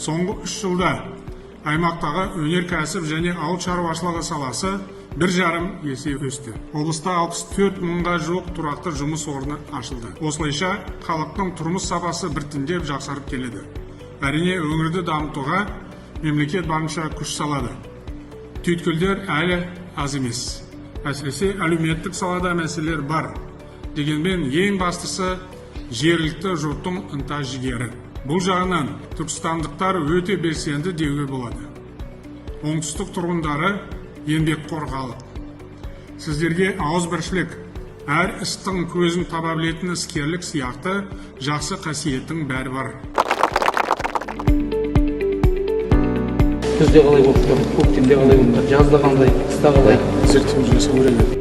Соңғы 3 жылда аймақтағы өнеркәсіп және ауыл шаруашылығы саласы 1,5 есе өсті. Облыста 64 мыңға жуық тұрақты жұмыс орны ашылды. Осылайша, халықтың тұрмыс сапасы біртіндеп жақсарып келеді. Әрине, өңірді дамытуға мемлекет барынша күш салады. Түйткілдер әлі аз емес, әсіресе әлеуметтік салада мәселелер бар. Дегенмен ең бастысы – жергілікті жұрттың ынта жігері. Бұл жағынан түркістандықтар өте белсенді деуге болады. Оңтүстік тұрғындары еңбекқор халық. Сіздерге ауызбіршілік, әр істің көзін таба білетін іскерлік сияқты жақсы қасиеттің бәрі бар. Күзде қалай болып тұр, көктемде қалай болып тұр, жазда қандай, қыста қалай? Зерттеу жасау керек еді.